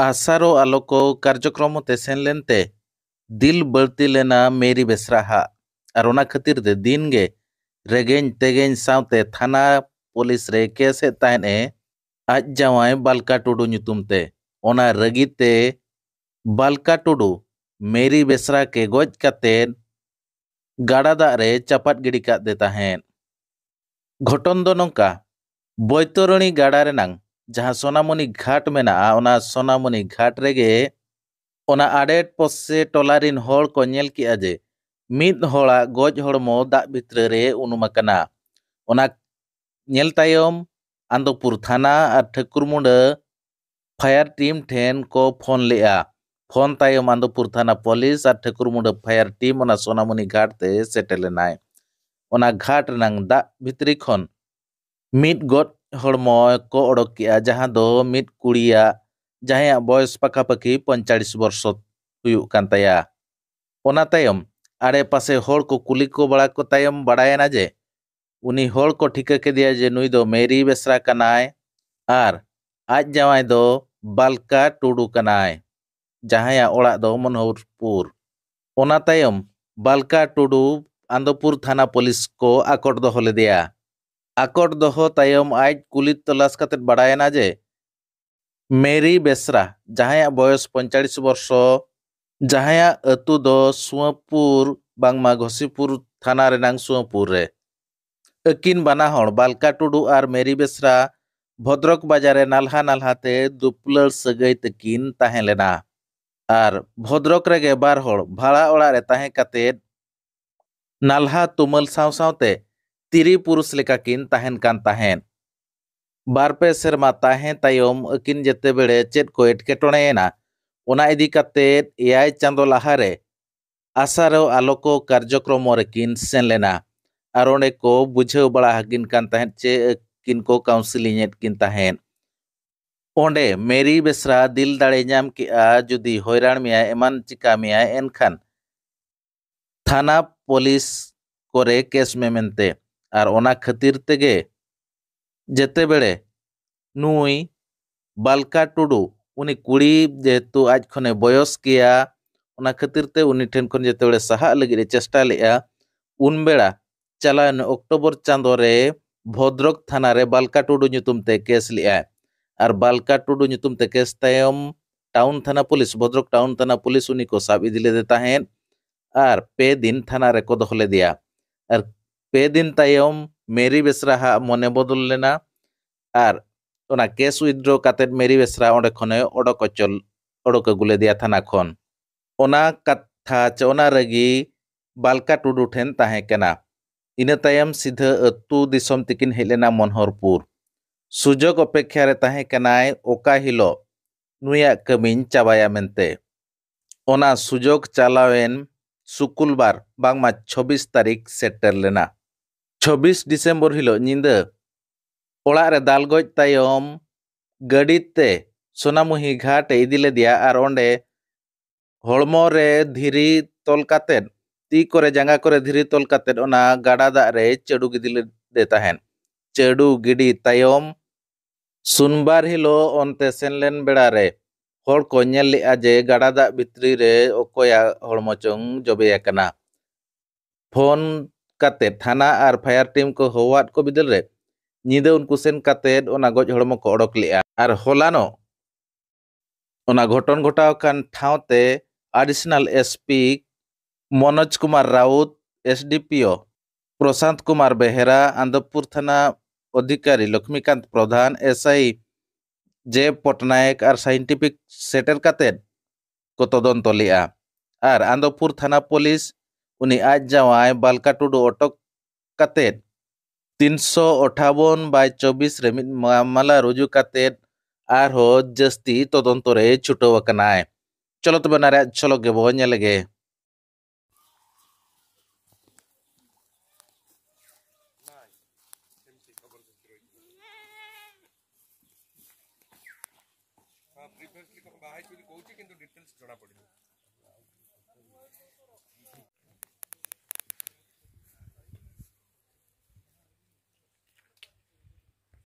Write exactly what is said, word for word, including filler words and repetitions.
ᱟᱥᱟᱨᱚ ᱟᱞᱚᱠᱚ ᱠᱟᱨᱡᱚᱠᱨᱚᱢ ᱛᱮ ᱥᱮᱱ ᱞᱮᱱᱛᱮ ᱫᱤᱞ ᱵᱟᱹᱲᱛᱤ ᱞᱮᱱᱟ ᱢᱮᱨᱤ ᱵᱮᱥᱨᱟ ᱦᱟᱜ᱾ ᱟᱨ ᱚᱱᱟ ᱠᱷᱟᱹᱛᱤᱨ ᱛᱮ ᱫᱤᱱ ᱜᱮ ᱨᱮᱜᱮᱧ ᱛᱮᱜᱮᱧ ᱥᱟᱶᱛᱮ ᱛᱷᱟᱱᱟ ᱯᱩᱞᱤᱥ ᱨᱮ ᱠᱮᱥ ᱮᱫ ᱛᱟᱦᱮᱸᱫ ᱮ ᱟᱡ ᱡᱟᱶᱟᱭ ᱵᱟᱞᱠᱟ ᱴᱩᱰᱩ ᱧᱩᱛᱩᱢ ᱛᱮ᱾ ᱚᱱᱟ ᱨᱟᱹᱜᱤ ᱛᱮ ᱵᱟᱞᱠᱟ ᱴᱩᱰᱩ ᱢᱮᱨᱤ ᱵᱮᱥᱨᱟ ᱠᱮ ᱜᱚᱡ ᱠᱟᱛᱮ ᱜᱟᱰᱟ ᱫᱟᱜ ᱨᱮ ᱪᱟᱯᱟᱫ ᱜᱤᱰᱤ ᱠᱟᱫ ᱫᱮ ᱛᱟᱦᱮᱸᱫ᱾ ᱜᱷᱚᱴᱚᱱ ᱫᱚ ᱱᱚᱝᱠᱟ, ᱵᱳᱭᱛᱚᱨᱚᱬᱤ ᱜᱟᱰᱟ ᱨᱮᱱᱟᱝ ᱡᱟᱦᱟᱸ ᱥᱳᱱᱟᱢᱩᱱᱤ ᱜᱷᱟᱴ ᱢᱮᱱᱟᱜᱼᱟ, ᱚᱱᱟ ᱥᱳᱱᱟᱢᱩᱱᱤ ᱜᱷᱟᱴ ᱨᱮᱜᱮ ᱚᱱᱟ ᱟᱰᱮ ᱯᱚᱥᱮ ᱴᱚᱞᱟ ᱨᱤᱱ ᱦᱚᱲ ᱠᱚ ᱧᱮᱞ ᱠᱮᱜᱼᱟ ᱡᱮ ᱢᱤᱫ ᱦᱚᱲᱟᱜ ᱜᱚᱡ ᱦᱚᱲᱢᱚ ᱫᱟᱜ ᱵᱷᱤᱛᱨᱤ ᱨᱮ ᱩᱱᱩᱢ ᱟᱠᱟᱱᱟ᱾ ᱚᱱᱟ ᱧᱮᱞ ᱛᱟᱭᱚᱢ ᱟᱱᱫᱚᱯᱩᱨ ᱛᱷᱟᱱᱟ ᱟᱨ ᱴᱷᱟᱹᱠᱩᱨᱢᱩᱰᱟᱹ ᱯᱷᱟᱭᱟᱨ ᱴᱤᱢ ᱴᱷᱮᱱ ᱠᱚ ᱯᱷᱳᱱ ᱞᱮᱜᱼᱟ᱾ ᱯᱷᱳᱱ ᱛᱟᱭᱚᱢ ᱟᱱᱫᱚᱯᱩᱨ ᱛᱷᱟᱱᱟ ᱯᱩᱞᱤᱥ ᱟᱨ ᱴᱷᱟᱹᱠᱩᱨᱢᱩᱰᱟᱹ ᱯᱷᱟᱭᱟᱨ ᱴᱤᱢ ᱚᱱᱟ ᱥᱳᱱᱟᱢᱩᱱᱤ ᱜᱷᱟᱴ ᱛᱮ ᱥᱮᱴᱮᱨ ᱞᱮᱱᱟᱭ᱾ ᱚᱱᱟ ᱜᱷᱟᱴ ᱨᱮᱱᱟᱝ ᱫᱟᱜ ᱵᱷᱤᱛᱨᱤ ᱠᱷᱚᱱ ᱢᱤᱫ ᱜᱚᱡ ᱦᱚᱲᱢᱚ ᱠᱚ ᱚᱰᱚᱠ ᱠᱮᱜᱼᱟ, ᱡᱟᱦᱟᱸ ᱫᱚ ᱢᱤᱫ ᱠᱩᱲᱤᱭᱟᱜ, ᱡᱟᱦᱟᱸᱭᱟᱜ ᱵᱚᱭᱚᱥ ᱯᱟᱠᱟᱯᱟᱠᱤ ᱯᱚᱧᱪᱟᱲᱤᱥ ᱵᱚᱨᱥᱚ ᱦᱩᱭᱩᱜ ᱠᱟᱱ ᱛᱟᱭᱟ᱾ ᱚᱱᱟ ᱛᱟᱭᱚᱢ ᱟᱲᱮ ᱯᱟᱥᱮ ᱦᱚᱲ ᱠᱚ ᱠᱩᱞᱤ ᱠᱚ ᱵᱟᱲᱟ ᱠᱚ ᱛᱟᱭᱚᱢ ᱵᱟᱲᱟᱭᱮᱱᱟ ᱡᱮ ᱩᱱᱤ ᱦᱚᱲ ᱠᱚ ᱴᱷᱤᱠᱟᱹ ᱠᱮᱫᱮᱭᱟ ᱡᱮ ᱱᱩᱭ ᱫᱚ ᱢᱮᱨᱤ ᱵᱮᱥᱨᱟ ᱠᱟᱱᱟᱭ ᱟᱨ ᱟᱡ ᱡᱟᱶᱟᱭ ᱫᱚ ᱵᱟᱞᱠᱟ ᱴᱩᱰᱩ ᱠᱟᱱᱟᱭ, ᱡᱟᱦᱟᱸᱭᱟᱜ ᱚᱲᱟᱜ ᱫᱚ ᱢᱚᱱᱳᱦᱚᱨᱯᱩᱨ᱾ ᱚᱱᱟ ᱛᱟᱭᱚᱢ ᱵᱟᱞᱠᱟ ᱴᱩᱰᱩ ᱟᱱᱫᱚᱯᱩᱨ ᱛᱷᱟᱱᱟ ᱯᱩᱞᱤᱥ ᱠᱚ ᱟᱠᱚᱴ ᱫᱚᱦᱚ ᱞᱮᱫᱮᱭᱟ᱾ ᱟᱠᱚᱴ ᱫᱚᱦᱚ ᱛᱟᱭᱚᱢ ᱟᱡ ᱠᱩᱞᱤ ᱛᱚᱞᱟᱥ ᱠᱟᱛᱮ ᱵᱟᱲᱟᱭᱮᱱᱟ ᱡᱮ ᱢᱮᱨᱤ ᱵᱮᱥᱨᱟ, ᱡᱟᱦᱟᱸᱭᱟᱜ ᱵᱚᱭᱚᱥ ᱯᱚᱧᱪᱟᱲᱤᱥ ᱵᱚᱨᱥᱚ, ᱡᱟᱦᱟᱸᱭᱟᱜ ᱟᱹᱛᱩ ᱫᱚ ᱥᱩᱣᱟᱹᱯᱩᱨ, ᱵᱟᱝᱢᱟ ᱜᱷᱚᱥᱤᱯᱩᱨ ᱛᱷᱟᱱᱟ ᱨᱮᱱᱟᱝ ᱥᱩᱣᱟᱹᱯᱩᱨ ᱨᱮ, ᱟᱹᱠᱤᱱ ᱵᱟᱱᱟ ᱦᱚᱲ ᱵᱟᱞᱠᱟ ᱴᱩᱰᱩ ᱟᱨ ᱢᱮᱨᱤ ᱵᱮᱥᱨᱟ ᱵᱷᱚᱫᱨᱚᱠ ᱵᱟᱡᱟᱨ ᱨᱮ ᱱᱟᱞᱦᱟ ᱱᱟᱞᱦᱟ ᱛᱮ ᱫᱩᱯᱞᱟᱹᱲ ᱥᱟᱹᱜᱟᱹᱭ ᱛᱮᱠᱤᱱ ᱛᱟᱦᱮᱸ ᱞᱮᱱᱟ᱾ ᱟᱨ ᱵᱷᱚᱫᱨᱚᱠ ᱨᱮᱜᱮ ᱵᱟᱨ ᱦᱚᱲ ᱵᱷᱟᱲᱟ ᱚᱲᱟᱜ ᱨᱮ ᱛᱟᱦᱮᱸ ᱠᱟᱛᱮ ᱱᱟᱞᱦᱟ ᱛᱩᱢᱟᱹᱞ ᱥᱟᱶ ᱥᱟᱶᱛᱮ ᱛᱤᱨᱤ ᱯᱩᱨᱩᱥ ᱞᱮᱠᱟ ᱠᱤᱱ ᱛᱟᱦᱮᱱ ᱠᱟᱱ ᱛᱟᱦᱮᱸᱫ᱾ ᱵᱟᱨ ᱯᱮ ᱥᱮᱨᱢᱟ ᱛᱟᱦᱮᱸ ᱛᱟᱭᱚᱢ ᱟᱹᱠᱤᱱ ᱡᱮᱛᱮ ᱵᱮᱲᱮ ᱪᱮᱫ ᱠᱚ ᱮᱴᱠᱮᱴᱚᱬᱮᱭᱮᱱᱟ, ᱚᱱᱟ ᱤᱫᱤ ᱠᱟᱛᱮ ᱮᱭᱟᱭ ᱪᱟᱸᱫᱚ ᱞᱟᱦᱟᱨᱮ ᱟᱥᱟᱨᱚ ᱟᱞᱚᱠᱚ ᱠᱟᱨᱡᱚᱠᱨᱚᱢᱚ ᱨᱮᱠᱤᱱ ᱥᱮᱱ ᱞᱮᱱᱟ᱾ ᱟᱨ ᱚᱸᱰᱮ ᱠᱚ ᱵᱩᱡᱷᱟᱹᱣ ᱵᱟᱲᱟ ᱟᱹᱠᱤᱱ ᱠᱟᱱ ᱛᱟᱦᱮᱸᱫ ᱪᱮ ᱟᱹᱠᱤᱱ ᱠᱚ ᱠᱟᱣᱩᱱᱥᱤᱞᱤᱝ ᱮᱫ ᱠᱤᱱ ᱛᱟᱦᱮᱸᱫ᱾ ᱚᱸᱰᱮ ᱢᱮᱨᱤ ᱵᱮᱥᱨᱟ ᱫᱤᱞ ᱫᱟᱲᱮ ᱧᱟᱢ ᱠᱮᱜᱼᱟ, ᱡᱩᱫᱤ ᱦᱚᱭᱨᱟᱱ ᱢᱮᱭᱟᱭ, ᱮᱢᱟᱱ ᱪᱤᱠᱟ ᱢᱮᱭᱟᱭ, ᱮᱱᱠᱷᱟᱱ ᱛᱷᱟᱱᱟ ᱯᱩᱞᱤᱥ ᱠᱚᱨᱮ ᱠᱮᱥ ᱢᱮ ᱢᱮᱱᱛᱮ᱾ ᱟᱨ ᱚᱱᱟ ᱠᱷᱟᱹᱛᱤᱨ ᱛᱮᱜᱮ ᱡᱮᱛᱮ ᱵᱮᱲᱮ ᱱᱩᱭ ᱵᱟᱞᱠᱟ ᱴᱩᱰᱩ ᱩᱱᱤ ᱠᱩᱲᱤ ᱡᱮᱦᱮᱛᱩ ᱟᱡ ᱠᱷᱚᱱᱮ ᱵᱚᱭᱚᱥ ᱜᱮᱭᱟ, ᱚᱱᱟ ᱠᱷᱟᱹᱛᱤᱨ ᱛᱮ ᱩᱱᱤ ᱴᱷᱮᱱ ᱠᱷᱚᱱ ᱡᱮᱛᱮ ᱵᱮᱲᱮ ᱥᱟᱦᱟᱜ ᱞᱟᱹᱜᱤᱫ ᱮ ᱪᱮᱥᱴᱟ ᱞᱮᱫᱼᱟ, ᱩᱱ ᱵᱮᱲᱟ ᱪᱟᱞᱟᱣᱮᱱ ᱚᱠᱴᱳᱵᱚᱨ ᱪᱟᱸᱫᱳ ᱨᱮ ᱵᱷᱚᱫᱽᱨᱚᱠ ᱛᱷᱟᱱᱟ ᱨᱮ ᱵᱟᱞᱠᱟ ᱴᱩᱰᱩ ᱧᱩᱛᱩᱢ ᱛᱮ ᱠᱮᱥ ᱞᱮᱫᱼᱟᱭ᱾ ᱟᱨ ᱵᱟᱞᱠᱟ ᱴᱩᱰᱩ ᱧᱩᱛᱩᱢ ᱛᱮ ᱠᱮᱥ ᱛᱟᱭᱚᱢ ᱴᱟᱣᱩᱱ ᱛᱷᱟᱱᱟ ᱯᱩᱞᱤᱥ, ᱵᱷᱚᱫᱽᱨᱚᱠ ᱴᱟᱣᱩᱱ ᱛᱷᱟᱱᱟ ᱯᱩᱞᱤᱥ ᱩᱱᱤ ᱠᱚ ᱥᱟᱵ ᱤᱫᱤ ᱞᱮᱫᱮ ᱛᱟᱦᱮᱸᱫ᱾ ᱟᱨ ᱯᱮ ᱫᱤᱱ ᱛᱷᱟᱱᱟ ᱨᱮᱠᱚ ᱫᱚᱦᱚ ᱞᱮᱫᱮᱭᱟ᱾ ᱟᱨ ᱯᱮ ᱫᱤᱱ ᱛᱟᱭᱚᱢ ᱢᱮᱨᱤ ᱵᱮᱥᱨᱟ ᱦᱟᱜ ᱢᱚᱱᱮ ᱵᱚᱫᱚᱞ ᱞᱮᱱᱟ᱾ ᱟᱨ ᱚᱱᱟ ᱠᱮᱥ ᱣᱤᱫᱽᱰᱨᱚ ᱠᱟᱛᱮᱫ ᱢᱮᱨᱤ ᱵᱮᱥᱨᱟ ᱚᱸᱰᱮ ᱠᱷᱚᱱᱮ ᱚᱰᱚᱠ ᱚᱪᱚ, ᱚᱰᱚᱠ ᱟᱹᱜᱩ ᱞᱮᱫᱮᱭᱟ ᱛᱷᱟᱱᱟ ᱠᱷᱚᱱ᱾ ᱚᱱᱟ ᱠᱟᱛᱷᱟ ᱪᱮ ᱚᱱᱟ ᱨᱟᱹᱜᱤ ᱵᱟᱞᱠᱟ ᱴᱩᱰᱩ ᱴᱷᱮᱱ ᱛᱟᱦᱮᱸ ᱠᱟᱱᱟ᱾ ᱤᱱᱟᱹ ᱛᱟᱭᱚᱢ ᱥᱤᱫᱷᱟᱹ ᱟᱹᱛᱩ ᱫᱤᱥᱚᱢ ᱛᱤᱠᱤᱱ ᱦᱮᱡ ᱞᱮᱱᱟ ᱢᱚᱱᱦᱚᱨᱯᱩᱨ᱾ ᱥᱩᱡᱳᱜᱽ ᱚᱯᱮᱠᱷᱟ ᱨᱮ ᱛᱟᱦᱮᱸ ᱠᱟᱱᱟᱭ, ᱚᱠᱟ ᱦᱤᱞᱳᱜ ᱱᱩᱭᱟᱜ ᱠᱟᱹᱢᱤᱧ ᱪᱟᱵᱟᱭᱟ ᱢᱮᱱᱛᱮ᱾ ᱚᱱᱟ ᱥᱩᱡᱳᱜᱽ ᱪᱟᱞᱟᱣᱮᱱ ᱥᱩᱠᱩᱞᱵᱟᱨ, ᱵᱟᱝᱢᱟ ᱪᱷᱚᱵᱵᱤᱥ ᱛᱟᱹᱨᱤᱠᱷ ᱥᱮᱴᱮᱨ ᱞᱮᱱᱟ᱾ ᱪᱷᱚᱵᱵᱤᱥ ᱰᱤᱥᱮᱢᱵᱚᱨ ᱦᱤᱞᱳᱜ ᱧᱤᱫᱟᱹ ᱚᱲᱟᱜ ᱨᱮ ᱫᱟᱞ ᱜᱚᱡ ᱛᱟᱭᱚᱢ ᱜᱟᱹᱰᱤ ᱛᱮ ᱥᱳᱱᱟᱢᱩᱦᱤ ᱜᱷᱟᱴ ᱮ ᱤᱫᱤ ᱞᱮᱫᱮᱭᱟ ᱟᱨ ᱚᱸᱰᱮ ᱦᱚᱲᱢᱚ ᱨᱮ ᱫᱷᱤᱨᱤ ᱛᱚᱞ ᱠᱟᱛᱮᱫ, ᱛᱤ ᱠᱚᱨᱮ ᱡᱟᱸᱜᱟ ᱠᱚᱨᱮ ᱫᱷᱤᱨᱤ ᱛᱚᱞ ᱠᱟᱛᱮᱫ ᱚᱱᱟ ᱜᱟᱰᱟ ᱫᱟᱜ ᱨᱮ ᱪᱟᱹᱰᱩ ᱜᱤᱰᱤ ᱞᱮᱫᱮ ᱛᱟᱦᱮᱸᱫ᱾ ᱪᱟᱹᱰᱩ ᱜᱤᱰᱤ ᱛᱟᱭᱚᱢ ᱥᱩᱱᱵᱟᱨ ᱦᱤᱞᱳᱜ ᱚᱱᱛᱮ ᱥᱮᱱ ᱞᱮᱱ ᱵᱮᱲᱟ ᱨᱮ ᱦᱚᱲ ᱠᱚ ᱧᱮᱞ ᱞᱮᱫᱼᱟ ᱡᱮ ᱜᱟᱰᱟ ᱫᱟᱜ ᱵᱷᱤᱛᱨᱤ ᱨᱮ ᱚᱠᱚᱭᱟᱜ ᱦᱚᱲᱢᱚ ᱪᱚᱝ ᱡᱚᱵᱮ ᱟᱠᱟᱱᱟ᱾ ᱯᱷᱳᱱ ᱠᱟᱛᱮ ᱛᱷᱟᱱᱟ ᱟᱨ ᱯᱷᱟᱭᱟᱨ ᱴᱤᱢ ᱠᱚ ᱦᱚᱦᱚᱣᱟᱫ ᱠᱚ ᱵᱤᱫᱟᱹᱞ ᱨᱮ ᱧᱤᱫᱟᱹ ᱩᱱᱠᱩ ᱥᱮᱱ ᱠᱟᱛᱮ ᱚᱱᱟ ᱜᱚᱡ ᱦᱚᱲᱢᱚ ᱠᱚ ᱚᱰᱚᱠ ᱞᱮᱫᱼᱟ᱾ ᱟᱨ ᱦᱚᱞᱟᱱᱚᱜ ᱚᱱᱟ ᱜᱷᱚᱴᱚᱱ ᱜᱷᱚᱴᱟᱣ ᱟᱠᱟᱱ ᱴᱷᱟᱶ ᱛᱮ additional S P Manoj Kumar Raut, S D P O Prasant Kumar Behera, ᱟᱱᱫᱚᱯᱩᱨ ᱛᱷᱟᱱᱟ ᱚᱫᱷᱤᱠᱟᱨᱤ ᱞᱚᱠᱷᱢᱤᱠᱟᱱᱛ ᱯᱨᱚᱫᱷᱟᱱ, ᱮᱥ ᱟᱭ ᱡᱮ ᱯᱚᱴᱱᱟᱭᱮᱠ ᱟᱨ ᱥᱟᱭᱮᱱᱴᱤᱯᱷᱤᱠ ᱥᱮᱴᱮᱨ ᱠᱟᱛᱮ ᱠᱚ ᱛᱚᱫᱚᱱᱛᱚ ᱞᱮᱫᱼᱟ᱾ ᱟᱨ ᱟᱱᱫᱚᱯᱩᱨ ᱛᱷᱟᱱᱟ ᱯᱩᱞᱤᱥ ᱩᱱᱤ ᱟᱡ ᱡᱟᱶᱟᱭ ᱵᱟᱞᱠᱟ ᱴᱩᱰᱩ ᱚᱴᱚᱠ ᱠᱟᱛᱮ ᱛᱤᱱᱥᱚ ᱚᱴᱷᱟᱵᱚᱱ ᱵᱟᱭ ᱪᱚᱵᱵᱤᱥ ᱨᱮ ᱢᱤᱫ ᱢᱟᱢᱞᱟ ᱨᱩᱡᱩ ᱠᱟᱛᱮ ᱟᱨᱦᱚᱸ ᱡᱟᱹᱥᱛᱤ ᱛᱚᱫᱚᱱᱛᱚ ᱨᱮ ᱪᱷᱩᱴᱟᱹᱣ ᱟᱠᱟᱱᱟᱭ᱾ ᱪᱚᱞᱚ ᱛᱚᱵᱮ ᱚᱱᱟ ᱨᱮᱭᱟᱜ ᱡᱷᱚᱞᱚᱠ ᱜᱮᱵᱚ ᱧᱮᱞ ᱞᱮᱜᱮ᱾